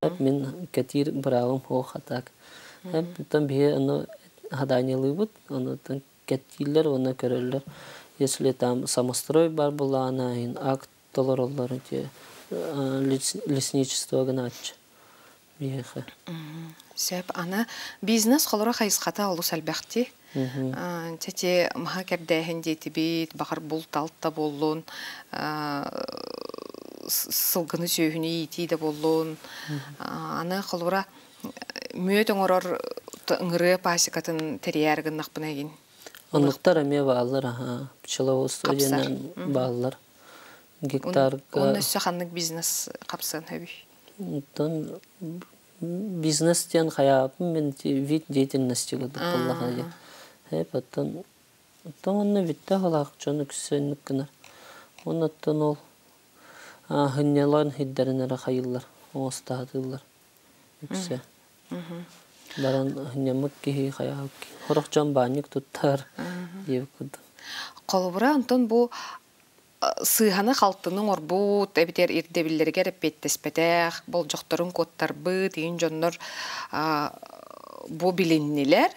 Мин кэтиир быраабым суох а так. Оттон биһи ону хадаанньалыыбыт, ону кэтииллэр уонна көрөллөр. Если там самострой бар булаана иһин акт толороллор ити лесничество гынааччы биһиэхэ. Сөп. Аны бизнес холоро хайысхата олус элбэхти. Чэчи маһа кэрдээһин диэтибит, баҕар булт-алт да буоллун, сылгыны сүөһүнү иитии да буоллун. Аны холобура мүөт оҥорор ыҥырыа пасекатын тэрийээр гыннахпына игин. Оннуктар эмиэ бааллар, аха. Пчеловодство диэнэн бааллар. Гектарга... Онно өссө ханнык бизнес хапсыан сөбүй? Оттон бизнес диэн хайааппын мин вид деятельности курдук буоллаҕына диэн. Эп оттон оттон онно бүттэ халаах дьон үксэ гынар. Оннуттан ол сынньалаан сирдэрин эрэ хайыыллар, оҥостаатыыллар үксэ. Баран сынньаммыт киһи хайаабыт киһи. Сорох дьон баанньык туттар диэбит курдук. Холобура, онтон бу сыыһаны-халтыны оҥорбут эбэтэр ирдэбиллэригэр эппиэттэспэтэх, болдьохторун куоттарбыт иин дьоннор бу билиннилэр.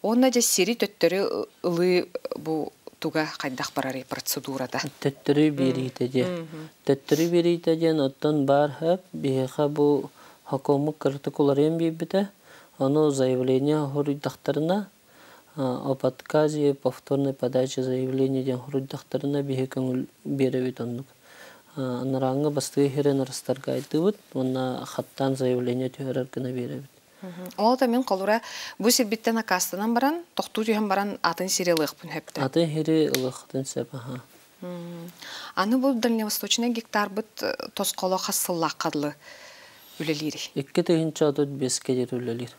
Уонна дьэ сири төттөрү ылыы бу туга хайдах барарый процедурата? Төттөрү биэриитэ диэн. Төттөрү биэриитэ диэн оттон баар хөп биһиэхэ бу хокуоммут кыратык уларыйан биэрбитэ. Ону заявление хоруйдахтарына об отказе повторной подаче заявления диэн хоруйдахтарына биһи көҥүл биэрэбит оннук. Анарааҥҥы бастакы иһирэн арастаргайдыыбыт уонна хаттаан заявление түһэрэр гына биэрэбит. Ол да мин холура бу сирбиттэн аккаастанан баран, тохтуу түһэн баран атын сири ылыахпын сөптө. Атын сири ылыаххытын сөп, аха. Аны бу дальневосточный гектарбыт тосхоло хас сыллаахха дылы үлэлиирий? 2035-кэ диэри үлэлиир.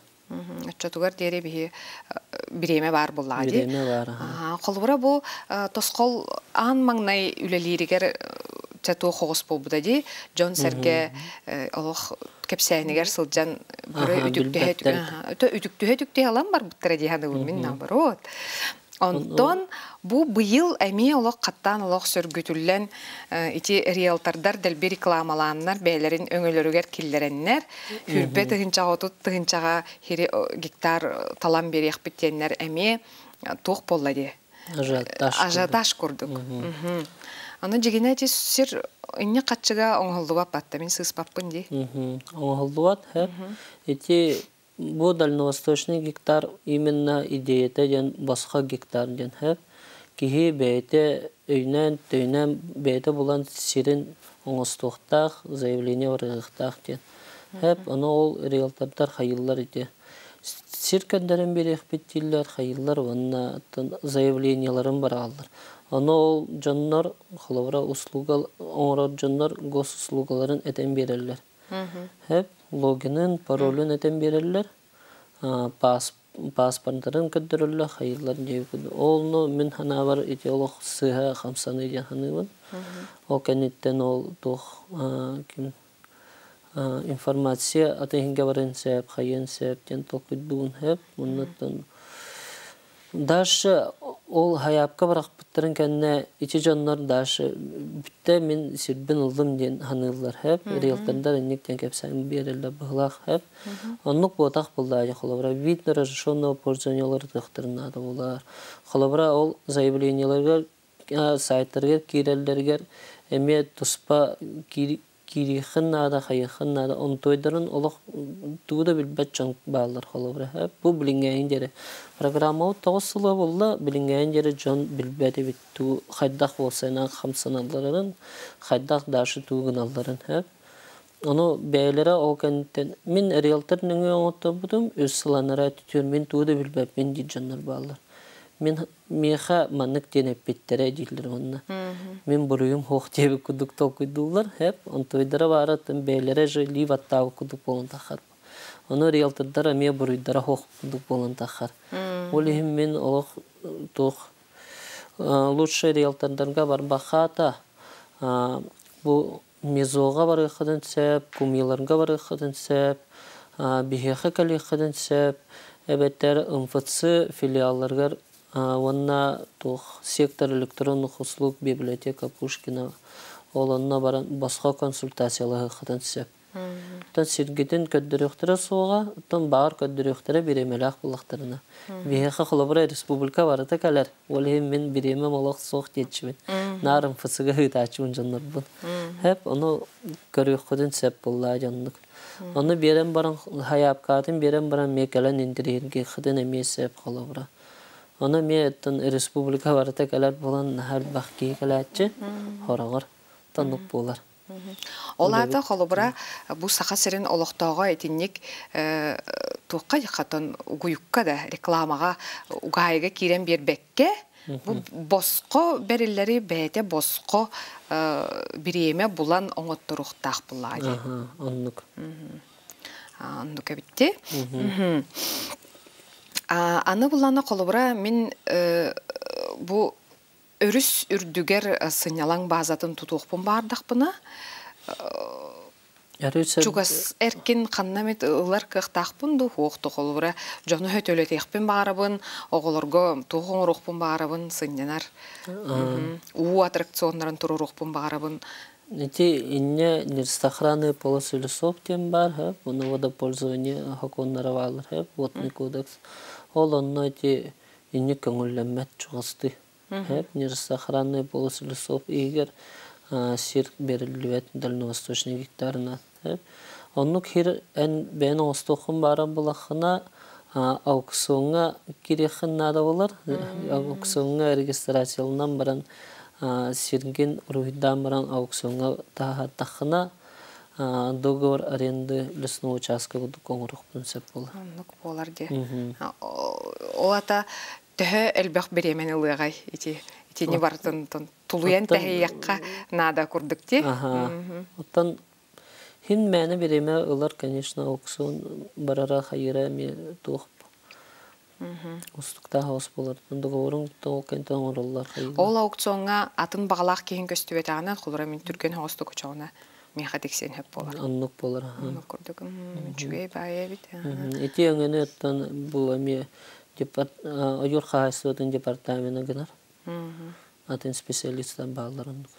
Оччотугар диэри биһи бириэмэ баар буоллаҕа дии. Бириэмэ баар, аха. Холобура бу тосхол аан маҥнай үлэлииригэр чэ туох оҕус буолбута дии. Дьон-сэргэ олох кэпсээнигэр сылдьан бары үтүктүһэ үтүктүһэ үтүктүһэ ылан барбыттара дии саныыбын мин наоборот. Онтон бу быйыл эмиэ олох хаттаан олох сөргүтүллэн ити риэлтордар дэлби рекламалааннар бэйэлэрин өҥөлөрүгэр киллэрэннэр хүрбэ тыһыынчаҕа 30 тыһыынчаҕа гектар талан биэриэхпит диэннэр эмиэ туох буолла дии ажиотаж ажиотаж курдук. Аны дьигинэ ити сир инньэ хаччыга оҥоһуллубат батта мин сыыспаппын дии. Оҥоһуллубат ити. Бу дальневосточный гектар именно идеята диэн босхо гектар диэн сөп. Киһи бэйэтэ өйүнэн, төйүнэн бэйэтэ булан сирин оҥостуохтаах, заявление барыахтаах диэн. Сөп, ону ол риэлтордар хайыыллар ити. Сир көрдөрөн биэриэхпит дииллэр, хайыыллар уонна заявлениеларын барааллар. Ону ол дьоннор, холобура, услуга оҥорор дьоннор госуслугаларын этэн биэрэллэр. Сөп, логинын, паролун этэн биэрэллэр, паспордарын көрдөрөллөр, хайыыллар диэбит. Ол мин санаабар ити олох сыыһа хамсаныы диэн саныыбын. Ол кэнниттэн ол туох ким информация атын иһингэ барыан сөп, хайыан сөп диэн толкуйдуун сөп. Оннуттан дальше ол хайаапка бырахпыттарын кэннэ ити дьоннор дальше бүттэ мин сирбин ыллым диэн саныыллар сөп. Риэлтордар инник диэн кэпсээн биэрэллэр быһылаах сөп. Оннук буотах буллаа холобура вид разрешенного пользования тыахтарын наада булар. Холобура ол заявлениеларыгар сайтарыгар киирэллэригэр эмиэ туспа киириэххин наада, хайыаххын наада. Онтуойдарын олох тугу да билбэт дьон бааллар холобура. Бу билиҥҥээһин диэри. Программабыт 9 сыла буолла, билиҥҥээһин диэри дьон билбэт эбит туу хайдах уопсайынан хамсаналларын, хайдах дальше туу гыналларын. Ону бэйэлэрэ ол кэнниттэн мин риэлтор нөҥүө оҥотторбутум 3 сыл анараа өттүгэр мин тугу да билбэппин диир дьоннор бааллар. Мин миэхэ маннык диэн эппиттэрэ дииллэр уонна мин буруйум суох диэбит курдук толкуйдууллар хэп онтуйдара баара бэйэлэрэ же лиив аттаабыт курдук буолан таххар. Ону риэлтордар эмиэ буруйдара суох курдук буолан таххар. Ол иһин мин олох туох лучше риэлтордарга барбахаата бу МЕЗОҕа барыаххытын сөп, КУМИларга барыаххытын сөп, биһиэхэ кэлиэххитин сөп, эбэтэр МФЦ филиалларыгар уонна туох сектор электронных услуг библиотека Пушкина ол онно баран босхо консультациялаһыаххытын сөп. Оттон сиргитин көрдөрүөхтэрэ суоҕа, оттон баҕар көрдөрүөхтэрэ бириэмэлээх буоллахтарына. Биһиэхэ холобура республика барыта кэлэр. Ол иһин мин бириэмэм олох суох диэччибин. Наар МФЦ-га ыытааччыбын дьоннорбун. Хэп, ону көрүөххүтүн сөп буоллаа дьоннук. Ону биэрэн баран, хайаапкаатын биэрэн баран эмиэ кэлэн интэриэһиргиэххитин эмиэ сөп холобура. Ону эмиэ оттон республика барыта кэлэр буолан наһаа элбэх киһи кэлээччи, хороҕор тоннук буолар. Ол аата холобура бу Саха сирин олохтооҕо итинник туохха хатан угуйукка да рекламаҕа угаайыга киирэн биэрбэккэ бу босхо бэриллэри бэйэтэ босхо бириэмэ булан оҥотторуохтаах буллаҕа дии. Оннук. Оннук эбитти. Аны буллана холобура мин бу өрүс үрдүгэр сынньалаҥ баазатын тутуохпун баардахпына, чугас эркин ханна эмит ылар кыахтаахпын дуу, суох дуу, холобура, дьону хөтөлөтүөхпүн баҕарабын, оҕолорго туох оҥоруохпун баҕарабын, сынньанар уу аттракционнарын туруоруохпун баҕарабын. Ити инньэ нерестохранные полосы лесов диэн баар, хөп, уонна водопользование сокуоннара бааллар, хөп, водный кодекс. Ол онно ити инньэ көҥүллэммэт чугастыы. Хөп, нерестохранные полосы лесов иһигэр сир бериллибэт дальневосточный гектарынан. Хөп. Оннук хир эн бэйэн оҥостуоххун бааран булаххына аукционҥа кириэххин наада болар. Аукционҥа регистрацияланан баран сиргин уруһуйдаан баран аукционҥа таһааттаххына договор аренды лесного участка курдук оҥоруохпун сөп буолар. Оннук буолар дии. Ол ата төһө элбэх бириэмэни ылыаҕай ити итини барытын тулуйан тэһийэххэ наада курдук дии. Оттон хин мээнэ бириэмэ ылар, конечно, аукцион барара хайыра эмиэ туох устуктаах хаос буолар. Договорун ол кэнтэн оҥороллор. Ол аукциоҥҥа атын баҕалаах киһин көстүбэтэҕинэ, холура мин түргэн оҕостук очоҕуна миэхэ тиксиэн сөп буолар. Оннук буолар. Оннук курдук. Үчүгэй баайа эбит. Ити өҥөнү оттон бу эмиэ ойуур хаһаайыстыбатын департамена гынар. Атын специалистар бааллар оннук.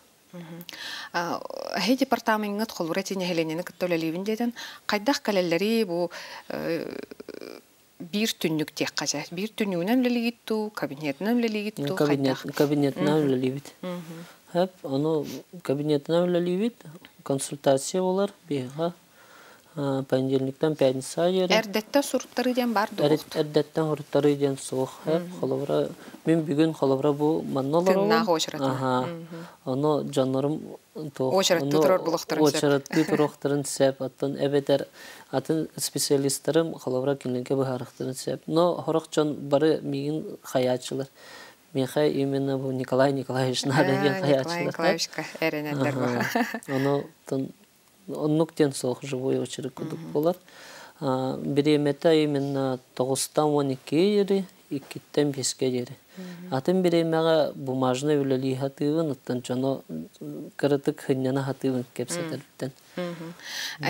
Эһи департамеҥҥыт холура ити нэһилиэнньэни кытта үлэлиибин диэтин хайдах кэлэллэрий бу биир түннүк диэххэ дьэ биир түннүгүнэн үлэлиигит дуу, кабинетынан үлэлиигит дуу, хайдах? Кабинетынан үлэлиибит. Хэп, ону кабинетынан үлэлиибит, консультация болар биһиэхэ понедельниктан пятница диэри. Эрдэттэн суруттарыы диэн бар дуо? Эрдэттэн суруттарыы диэн суох. Хэп, холобура мин бүгүн холобура бу манна олоробун. Тыыннаах очередна. Аха. Ону дьоннорум Очераттыы турар булуохтарын сөп. Очераттыы туруохтарын сөп. Оттон эбэтэр атын специалисттарым холобура кинилэргэ быһаарыахтарын сөп. Но сорох дьон бары миигин хайааччылар. Миэхэ именно бу Николай Николаевич надо диэн хайааччылар. Николай Николаевичка эрэнэллэр бу. Ону оннук диэн суох живой очередь курдук буолар. Бириэмэтэ именно тоҕустан 12 диэри, иккиттэн биэскэ диэри. Атын бириэмэҕэ бумажный үлэлии сатыыбын, оттон дьону кыратык сынньана сатыыбын кэпсэтэрбиттэн.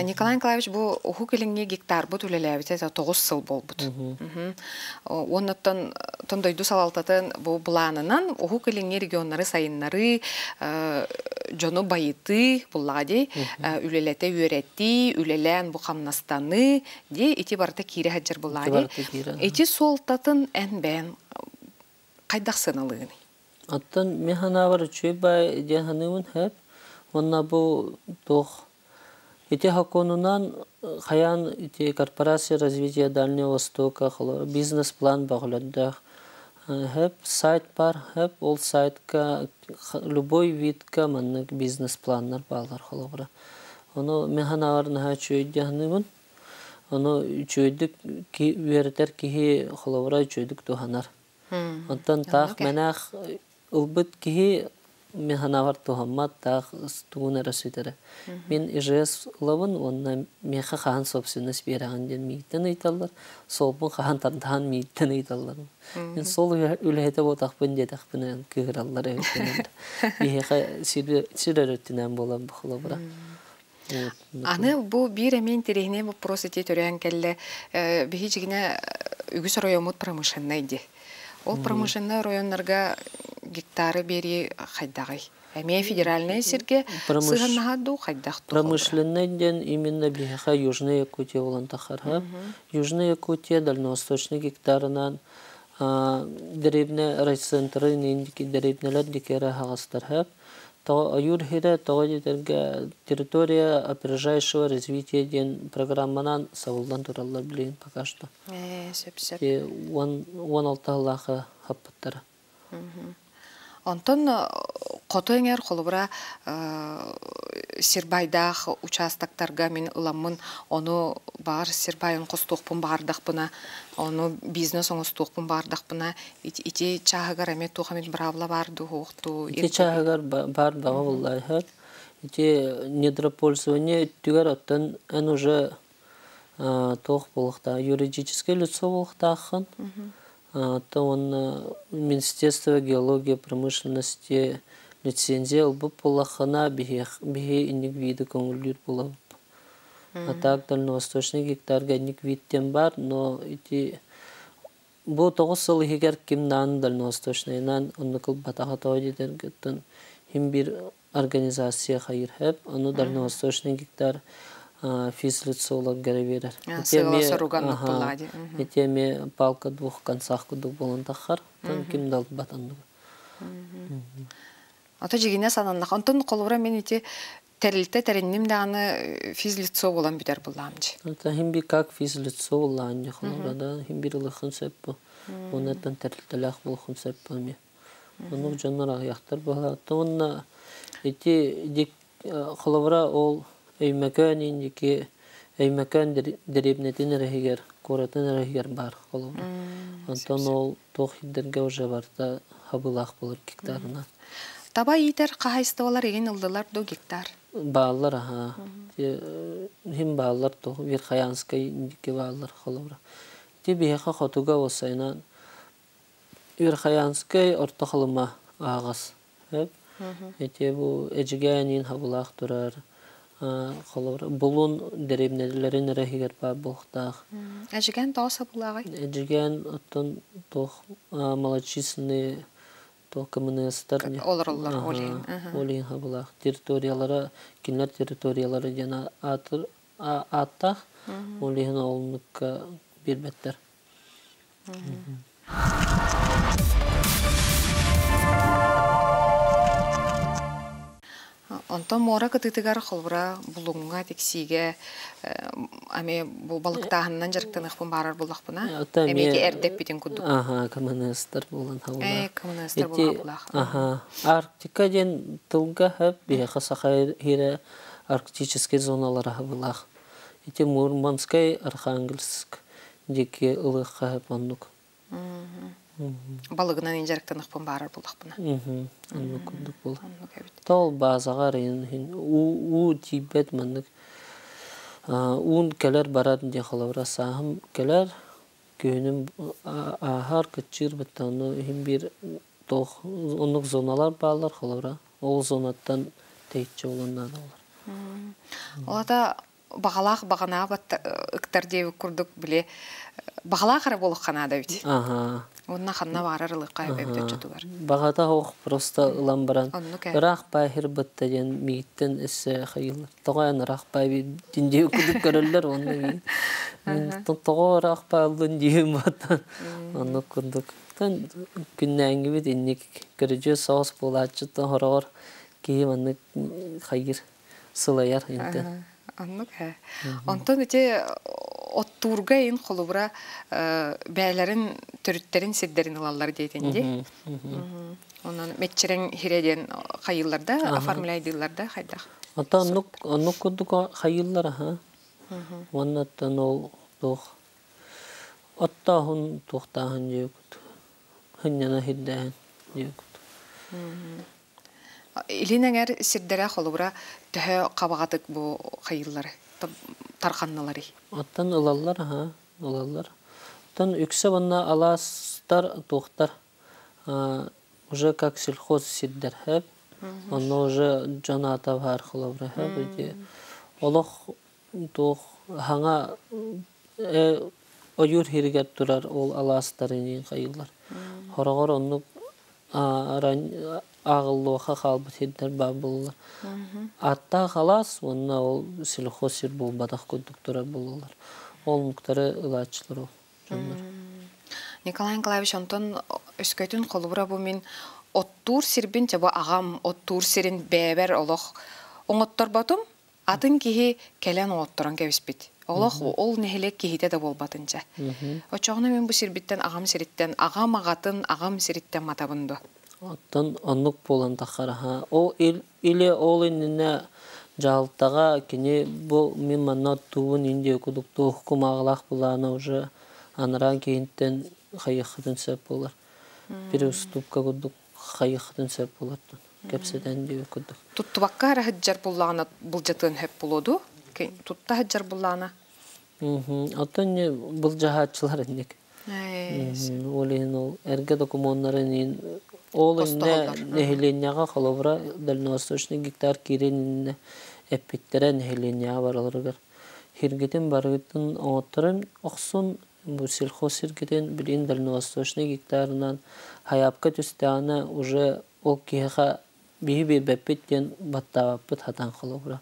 Николай Николаевич, бу Уһук Илиҥҥи гектарбыт үлэлээбитэ 9 сыл буолбут. Уоннаттан тон дойду салалтатын бу былаанынан Уһук Илиҥҥи регионнары сайыннарыы, дьону байытыы буллаҕа дии, үлэлэтэ үөрэтии, үлэлээн бу хамнастаныы дии ити барыта киирэ сылдьар буллаҕа дии. Ити суолтатын эн бэйэн хайдах сыаналыыгыный? Оттон мин санаабар үчүгэй баай диэн саныыбын сөп. Уонна бу туох ити сокуонунан хайаан ити корпорация развития Дальнего Востока бизнес-план бөҕөлөрдөөх. Хөп сайт бар, хөп ол сайтка любой видка маннык бизнес-планнар бааллар холобура. Ону мин санаабар наһаа үчүгэй диэн саныыбын. Ону үчүгэйдик үөрэтэр киһи холобура үчүгэйдик туһанар. Онтон таах мэнээх ылбыт киһи мин санаабар туһаммат, таах тугун эрэ сүтэрэ. Мин ИЖС ылабын уонна миэхэ хаһан собственность биэрэҕин диэн миигиттэн ыйыталлар, суолбун хаһан тардаһан миигиттэн ыйыталлар. Мин суол үлэһитэ буотахпын диэтэхпинэ кыыһыраллар эбит. Биһиэхэ сир өрүттүнэн буолан холобура. Аны бу биир эмиэ интэриэһинэй вопрос ити төрөөн кэллэ. Биһи дьигинэ үгүс оройуоммут промышленнай дии. Ол промышленнай оройуоннарга гектары биэрии хайдаҕый? Эмиэ федеральнай сиргэ сыһаннаһа дуу, хайдах дуу? Промышленный диэн именно биһиэхэ Южная Якутия буолан таххар. Южная Якутия дальневосточный гектарынан дэриэбинэ райцентры дэриэбинэлэр дикэрэ аһаҕастар хөп. Тоҕо ойуур иһирэ тоҕо диэтэргэ территория опережающего развития диэн программанан сабыллан тураллар билигин пока что. Сөп сөп. 16 сыллаахы хаппыттара. Онтон хоту эҥэр холобура сирбайдаах участоктарга мин ыламмын ону баар сирбайын хостуохпун баҕардахпына, ону бизнес оҥостуохпун баҕардахпына ити чааһыгар эмиэ туох эмит быраабыла баар дуу, суох дуу? Ити чааһыгар баар баҕа буллар. Ити недропользование өттүгэр оттон эн уже туох буолуохтаах юридическое лицо буолуохтааххын. То он Министерство геологии промышленности лицензия ылбыт буоллаххына биһи инник виды көҥүллүүр буолабыт. А так дальневосточный гектарга инник вид бар, но ити бу 9 сыл иһигэр ким наан дальневосточныйынан оннук ылбатаха тоҕо диэтэргиттэн хим бир организация хайыр хэп, ону дальневосточный гектар физлицолог берер. Ити эми палка двух концах кудук болон таххар, ким далбат анныгы. Ото жигине сананнах. Онтон холобура мен ити тэрилтэ тэринним даҕаны физлицо болан бүтэр буллаамчы. Это хим би как физлицо буллаанньы холобура да, хим бир ылыхын сөп бу. Оннан тэрилтэлээх булхун сөп бу эми. Оннук дьоннор аҕыйахтар буолар. Онна ити холобура ол Өймөкөөн индики Өймөкөөн дэриэбинэтин эрэһигэр, куоратын эрэһигэр бар холобура. Онтон ол туох хиддерге уже барта хабылаах болор гектарына. Таба иитэр хаһайыстыбалар игин ылдылар ду гектар? Бааллар, аха. Хим бааллар то Верхоянскай индики бааллар холобура. Ти биһиэхэ хотуга осайынан Верхоянскай Орто Халыма ааҕас. Эти бу Эдьигээнин хабылаах турар холобура Булун дэриэбинэлэрин эрэһигэр баар буолуохтаах. Эдьигээн тоҕо сабылааҕый? Эдьигээн оттон туох малочисленные туох КМНСтар олороллор ол иһин. Ол иһин хабылаах. Территориялара кинилэр территориялара диэн аатыр ааттаах. Ол иһин олнукка биэрбэттэр. Онтон муора кытыытыгар холбура Булуҥҥа, Тиксиигэ ами бу балыктааһынынан дьарыктаныахпын баарар буллахпына, эмиэ эрдэ эппитин курдук. Аха, КМНСтар буолан хабылаах. КМНСтар буолан хабылаах. Аха. Арктика диэн тылга хөп биһиэхэ саха иһирэ арктическай зоналара хабылаах. Ити Мурманскай, Архангельск диэки ылыахха хөп оннук. Балыгынан дьарыктаныахпын баарар буллахпына. Оннук курдук буолар. Тол баазаҕа арыйын уу тиийбэт маннык уун кэлэр барар диэн холобура сааһым кэлэр күһүнүм ааһар кыччыыр баттааны иһин биир туох оннук зоналар бааллар холобура ол зонаттан тэйиччи болон наада болар. Олата баҕалаах баҕанаа ыктар диэбит курдук били баҕалаах эрэ буолуохха наада эбит. Ага. Онно ханна баарар ылыахха эбит оччотугар. Баҕата ох просто ылан баран ыраах баахир бытта диэн мииттен эссе хайылар. Тоҕо эн ыраах баай дин кудук көрөллөр онно мин тоҕо ыраах бааллын диим баттан оннук курдук. Тан күннээҥҥибит инник көрүдьүө соос буолааччыттан хороҕор киһи маннык хайыр сылайар интен. Оннук ээ. Онтон ити оттуурга ин холобура бээлэрин төрүттэрин сирдэрин ылаллар диэтин ди. Онон меччерең хире диэн хайылларда, оформляйдыылларда хайдах. Оттон оннук оннук курдук хайыллар аха. Уоннаттан ол туох оттоохун туохтааһын диэкут. Хынньана хирдээһин диэкут. Илин эҥэр сирдэрэ холобура төһө хабаҕатык бу хайыллары тарханналары? Оттон ылаллар аха, ылаллар. Оттон үксэ уонна алаастар туохтар уже как сельхоз сирдэр хэп. Онно уже дьон аата баар холобура хэп. Ити олох туох хаҥа ойуур хиригэр турар ол алаастар иниин хайыллар. Хороҕор оннук ааҕыллыаха хаалбыт сирдэр баар буоллулар. Ааттаах алаас уонна ол сельхоз сир буолбатах курдук турар буоллулар. Ол омуктары ылааччылар ол дьоннор. Николай Николаевич, онтон өскөтүн холобура бу мин оттуур сирбин, чэ бу аҕам оттуур сирин бэйэбэр олох оҥотторботум, атын киһи кэлэн оҥотторон кэбиспит. Олох ол нэһилиэк киһитэ да буолбатын чэ. Оччоҕуна мин бу сирбиттэн аҕам сириттэн, аҕам аҕатын аҕам сириттэн матабын дуо? Оттон оннук буолан таххараха. Ол или ол иннинэ дьаһалтаҕа кини бу мин манна оттуубун Индия кудук туох кумааҕылаах былаана уже анараа киһинтэн хайыаххытын сөп буолар. Переуступка курдук хайыаххытын сөп буолар кэпсэтэн диэбит курдук. Туттубакка эрэ сылдьар буллаҕына былдьатыан сөп буолуо дуу? Тутта сылдьар буллаҕына? Оттон былдьаһааччылар инник. Ол иһин ол эргэ докумуоннарын иһин ол иннэ нэһилиэнньэҕэ холобура дальневосточный гектар киирэн иннинэ эппиттэрэ нэһилиэнньэҕэ бараларыгар сиргитин барыгытын оҥотторон охсун бу сельхоз сиргитин билигин дальневосточный гектарынан хайаапка түстэҕинэ уже ол киһиэхэ биһи биэрбэппит диэн баттаабаппыт хатан холобура.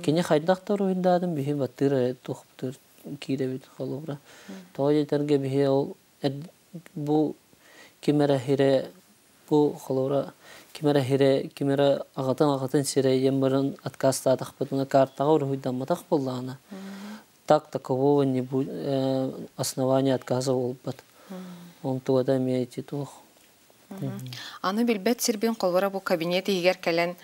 Кини хайдах да уруһуйдаатын биһи баттыыр эрэ туохпутугар киирэбит холобура. Тоҕо диэтэргэ биһи ол бу ким эрэ хирэ бу холобура ким эрэ хирэ ким эрэ аҕатын аҕатын сирэ диэн баран отказтаатахпытына картаҕа уруһуйдамматах буоллаҕына так такового не будет основания отказа буолбат. Онтугата эмиэ ити туох. Аны билбэт сирбин холобура бу кабинет иһигэр кэлэн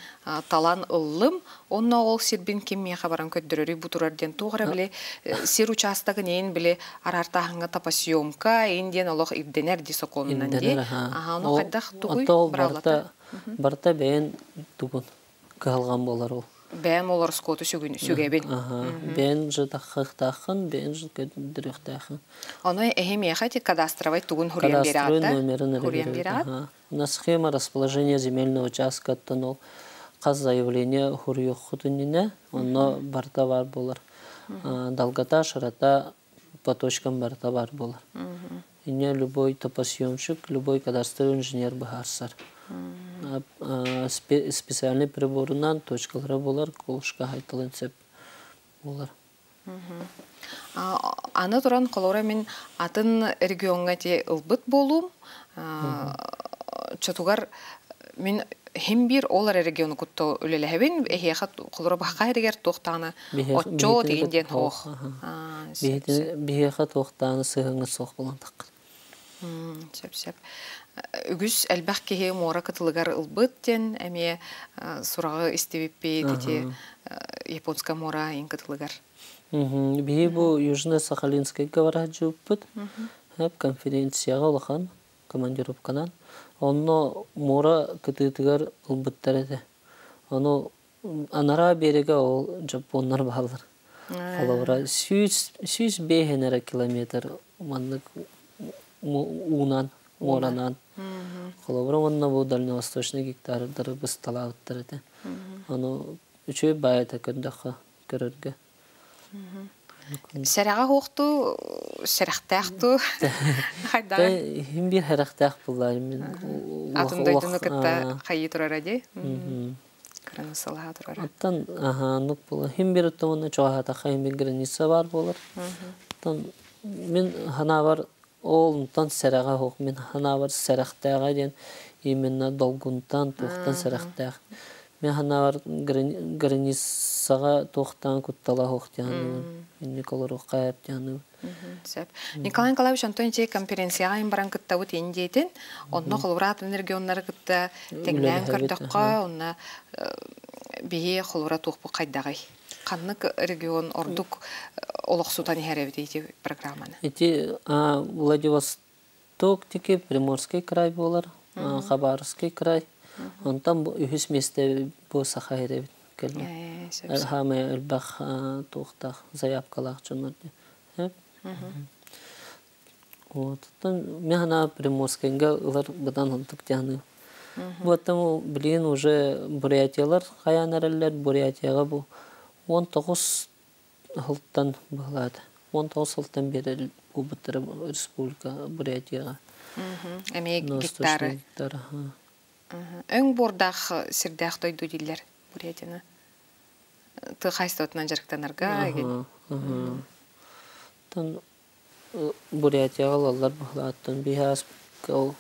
талан ыллым, онно ол сирбин ким миэхэ баран көрдөрөрүй бу турар диэн туох эрэ били сир учаастагын иин били араартааһыҥҥа топосъемка иин диэн олох ирдэнэр ди сокуонунан ди. Аха, ону хайдах тугуй барта барта бэйэн тугун кыһалҕан буолар ол. Бэйэм ол ороскуоту сүгэбин. Бэйэн же таххыахтааххын, бэйэн же көрдөрүөхтээххин. Ону эһи миэхэ ити кадастровай тугун хуруйан биэрэҕит номерин Хуруйан биэрэҕит? На схема расположения земельного участкаттан ол хас заявление хуруйуоххут иннинэ, онно барыта бар буолар. Долгота, широта по точкам барыта бар буолар. Инне любой топосъемщик, любой кадастровый инженер быһаарсар. Специальный приборунан точкалара буолар, колышка хайталын сөп буолар. Аны туран холобура мин атын региоҥҥа ти ылбыт буолуум. Чотугар мин хим биир ол эрэ региону кутта үлэлэһэбин. Эһиэхэ холобура баха эригэр туохтааны отчоо тигин диэн хоох. Биһиэхэ туохтааны сыһыҥҥа суох буолан таххар. Сөп сөп. Үгүс элбэх киһи муора кытылыгар ылбыт диэн эмиэ сураҕы истибиппит ити Японская муора ин кытылыгар. Биһи бу Южно-Сахалинскайга бара сылдьыбыппыт. Конференцияҕа улахан командировканан. Онно муора кытыытыгар ылбыттар этэ. Ону анараа биэрэгэ ол дьоппуоннар бааллар. Холобура 105 эрэ километр маннык уунан, муоранан. Холобура уонна бу дальневосточный гектардары бысталаабыттар этэ. Ону үчүгэй баайыта көрдөххө көрөргө. Сэрэҕэ хуохтуу, сэрэхтээх туу хайдаҕый? Иһин биир сэрэхтээх буллаайым мин. Атын дойдуну кытта хайыы турара дии. Границалаһа турара. Оттон аха, оннук буолар. Хим бир оттон чугаһаатахха хим бир граница баар буолар. Оттон мин ханаабар ол онтон сэрэҕэ суох. Мин ханаабар сэрэхтээҕэ диэн именно долгунтан, туохтан сэрэхтээх. Мин ханаабар границаҕа туохтан куттала суох диэн инник олоруохха эп диэн. Сөп. Николай Николаевич, онтон ити конференцияҕа ин баран кыттабыт индиэтин, онно холобура атын регионнары кытта тэҥнээн көрдөххө, онно биһи холобура туохпут хайдаҕый? Ханнык регион ордук олохсутан иһэр эбит ити программаны? Ити Владивосток тики Приморский край буолар, Хабаровский край. Онтон үһүс миэстэ бу Саха эбит кэллэ. Хаамай элбэх туохтаах заявкалаах дьоннор. Вот. Мен хана Приморскайга ылар быдан онтук дианы. Буоттан билигин уже Бурятиялар хайаан эрэллэр Бурятияҕа бу 19 сылтан быһылаата. 19 сылтан биэрэр буолбуттара республика Бурятияҕа. Эмиэ гектары. Гектар. Өҥ буордаах сирдээх дойду дииллэр Бурятияны. Тыа хаһаайыстыбатынан дьарыктанарга эгин. Тон Бурятияҕа ылаллар быһылааттан биһаас ол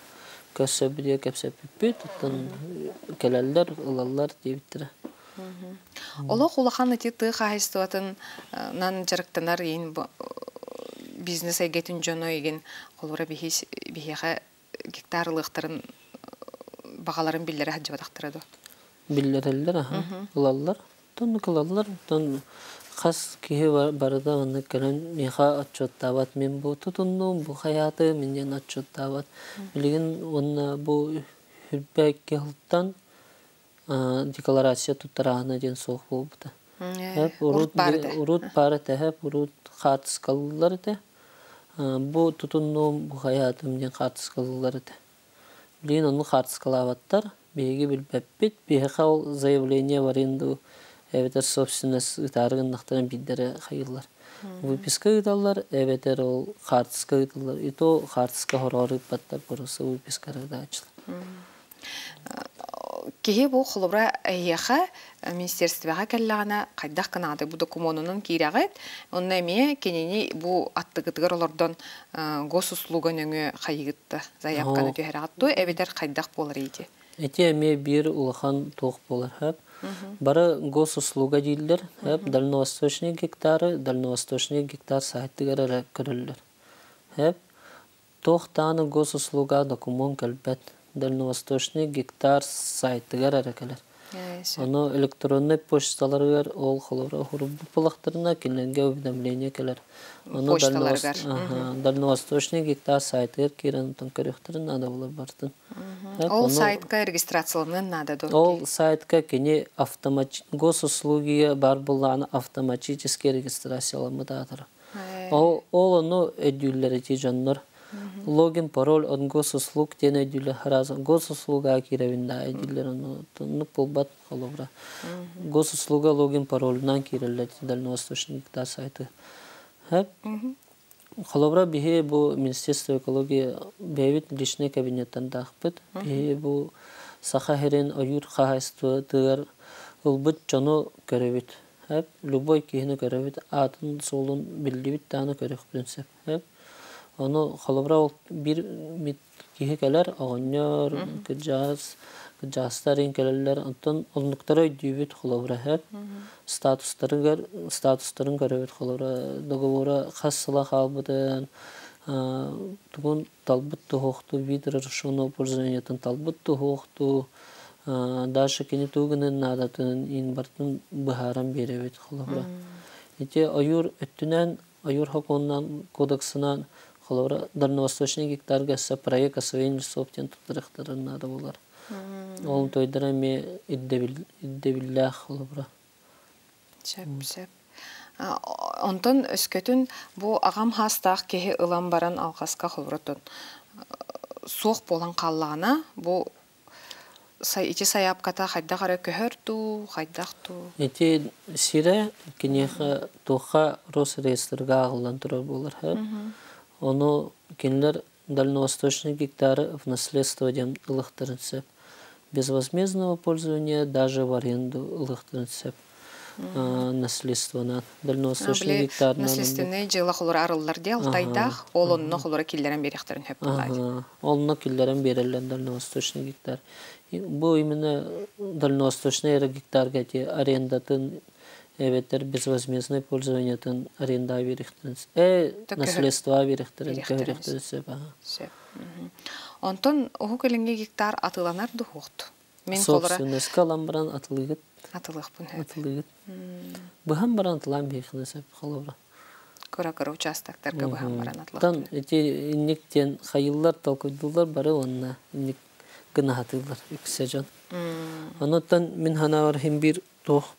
көрсө билиэ кэпсэппиппит, оттон кэлэллэр, ылаллар диэбиттэрэ. Олох улахан ити тыа хаһаайыстыбатынан дьарыктанар иин бизнес эйгэтин дьоно игин холура биһиэхэ гектар ылыахтарын баҕаларын биллэрэ сылдьыбатахтара дуо? Биллэрэллэр, аха, ылаллар. Оннук ылаллар. Оттон хас киһи барыта оннук кэлэн миэхэ отчуоттаабат. Мин бу тутуннум, бу хайаатым, мин диэн отчуоттаабат. Билигин уонна бу хүрбэ икки сылтан декларация туттарааһына диэн суох буолбута. Урут баар этэ. Урут баар этэ, урут хаартыскалыыллар этэ. Бу тутуннум, бу хайаатым диэн хаартыскалыыллар этэ. Билигин онну хаартыскалаабаттар, биһиги билбэппит. Биһиэхэ ол заявление в аренду эбэтэр собственность ыытаары гыннахтарына биирдэрэ хайыыллар. Выписка ыыталлар эбэтэр ол хаартыска ыытыллар. И то хаартыска хороҕор ыыппаттар, просто выписка ыытааччылар. Киһи бу холобура эһиэхэ министерствоҕа кэллэҕинэ хайдах гынаҕытай бу докумуонунан киирэҕит онно эмиэ кинини бу аттыгытыгар олордон госуслуга нөҥүө хайыгытта заявканы түһэрэҕит дуо эбэтэр хайдах буолар ити? Ити эмиэ биир улахан туох буолар хөп. Бары госуслуга дииллэр хөп дальневосточный гектары дальневосточный гектар сайтыгар эрэ көрөллөр. Хөп туох даҕаны госуслуга докумуон кэлбэт. Дальневосточный гектар сайтыгар эрэ кэлэр. Ону электроннай почталарыгар ол холобура уһурбут буоллахтарына кинилэргэ уведомление кэлэр. Ону Почталарыгар. Дальневосточный гектар сайтыгар киирэн онтон көрүөхтэрин наада булар бартын. Ол сайтка регистрацияланыан наада дуо? Ол сайтка кини госуслугига бар буллаҕына автоматически регистрацияламмыт аатара. Ол ону өйдүүллэр ити дьоннор. Логин, пароль от госуслуг диэн өйдүүллэр сразу. Госуслуга киирэбин да өйдүүллэр ону оннук буолбат холобура. Госуслуга логин паролунан киирэллэр дальневосточный гектар сайты. Хөп. Холобура биһи бу Министерство экологии бэйэбит личный кабинеттардаахпыт. Биһи бу Саха сирин ойуур хаһаайыстыбатыгар ылбыт дьону көрөбүт. Хөп. Любой киһини көрөбүт, аатын суолун биллибит даҕаны көрүөхпүтүн сөп. Хөп. Ону холобура ол биир киһи кэлэр, оҕонньор, кырдьаҕас, кырдьаҕастар иһин кэлэллэр. Онтон оннуктары өйдүүбүт холобура сөп. Статустарыгар статустарын көрөбүт холобура договора хас сыла хаалбытын, тугун талбыт туһуохтуу, вид разрешенного пользованиетын талбыт туһуохтуу, дальше кини тугу гыныан наадатын иин барытын быһааран биэрэбит холобура. Ити ойуур өттүнэн ойуур сокуонунан кодексынан холобура дальневосточный гектарга өссө проект освоения лесов диэн туттарыахтарын наада буолар. Ол тойдара эмиэ ирдэбиллээх холобура. Сөп, сөп. Онтон өскөтүн бу аҕам хаастаах киһи ылан баран алҕаска холобура суох буолан хааллаҕына бу ити сайаапката хайдах эрэ көһөр дуу, хайдах дуу? Ити сирэ киниэхэ туохха Росреестрга ааҕыллан турар буолар. Ону кинилэр дальневосточный гектары в наследство диэн ылыахтарын сөп. Безвозмездного пользования даже в аренду ылыахтарын сөп. Наследствонан. Дальневосточный гектарынан. Наследственный дьыала холура арыллар дии алтайдаах, ол онно холура киллэрэн биэриэхтэрин сөп буолаат. Онно киллэрэн биэрэллэр дальневосточный гектар. Бу именно дальневосточный эрэ гектарга эти арендатын эбэтэр безвозмездное пользованиетын аренда биэриэхтэрин наследство биэриэхтэрин көһөрүөхтэрин сөп. Сөп. Онтон уһук илиҥҥи гектар атыыланар дуһуохту? Мин Собственностька ылан баран атылыгыт. Атылыахпын сөп. Атылыгыт. Быһан баран атылаан биэххинэ сөп холобура. Кыра-кыра участоктарга быһан баран атылыахпын. Тан ити инник диэн хайыллар, толкуйдууллар бары уонна инник гына хатыыллар үксэ дьон. Онуттан мин санаабар иһин биир туох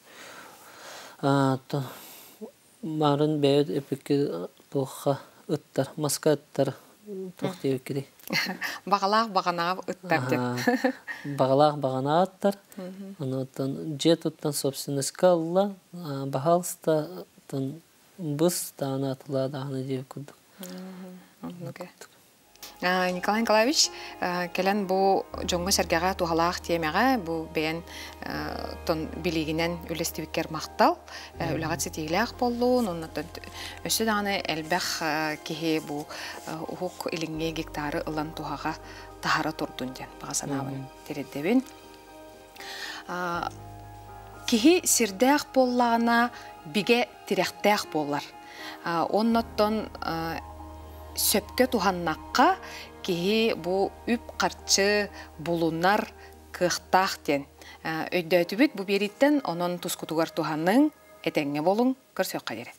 маарын бэйэт эпикки туохха ыттар, маска ыттар туох диэбиккитий? Баҕалаах баҕанаҕа ыттар диэн. Баҕалаах баҕанаҕа ыттар. Онуттан дьиэ туттан собственностька ылла, баһаалыста быс даҕаны атылаа даҕаны диэбит курдук. Оннук. Николай Николаевич, кэлэн бу дьоҥҥо-сэргэҕэ туһалаах тиэмэҕэ бу бэйэн тон билигинэн үлэстибиккэр махтал. Үлэҕит ситиилээх буоллун, оннуттан өссө даҕаны элбэх киһи бу Уһук Илиҥҥи гектары ылан туһаҕа таһара турдун диэн баҕа санаабын тириэрдэбин. Киһи сирдээх буоллаҕына бигэ тирэхтээх буолар. Оннуттан сөпкө туһаннахха киһи бу үп-харчы булунар кыахтаах диэн өйдөөтүбүт бу биэрииттэн, онон тускутугар туһаныҥ, этэҥҥэ буолуҥ, көрсүөххэ диэри.